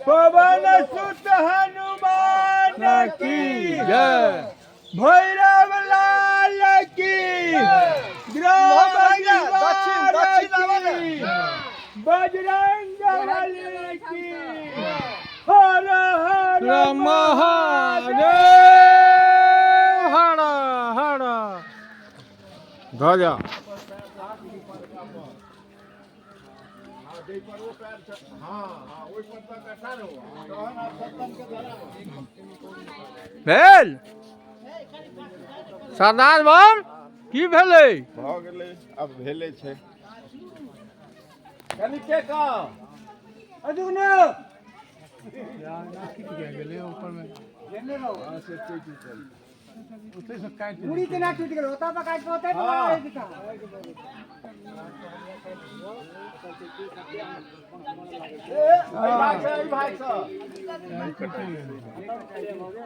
पवन सुत हनुमान की जय। भैरव लाल की, ग्राम दक्षिण, दक्षिण आवा ने। की, बजरंग बली की, हर हर महादेव हर हर। ध्वजा भेल। सरदार बम की भेलै? भऽ गेलै, आब भेले छै। कनि के कह। मुड़ी केना टूटि गेल? ओतऽ पर काटि कऽ ओतऽ पर लगा देता। एहि भाग से, एहि भाग से।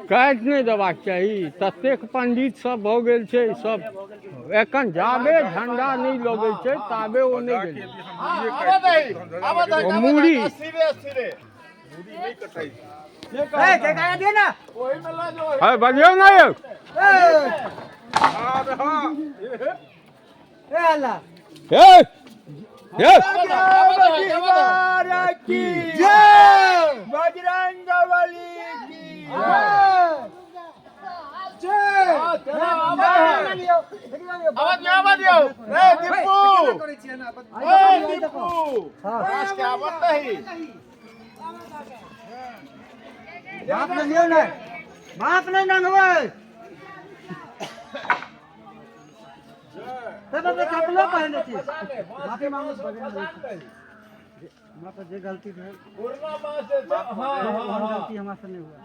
काटि नहि देबाक चाही। ततेक पंडित सब भऽ गेल छै सब। एखन जाबे झंडा नहि लगै छै ताबे ओ नहि गेलै। हाँ, आबऽ दही, आबऽ दही, ओ आबऽ मूड़ी। दही, सिरे सिरे। ए, जयकारा दिअ ने। ओहिमे लऽ जो। है, बजियौ ने यौ। ए अल्लाह। हे हे। बजरंग की जय, बजरंग बली की जय। हाँ, चलो, आबऽ दही। आबऽ दियौ, आबऽ दियौ। ए दीपू, ए दीपू, घास के आबऽ दही। माफ नहि लियौ ने, माफ नहि नंगबै। तब अपने चप्पलो पहिने छी। माफी मांगू बजरंग बली से। हमरा पर जे गलती भेल पुरना मास जे छै, हाँ हाँ ओहन हाँ। गलती हमरा से नहि हुआ।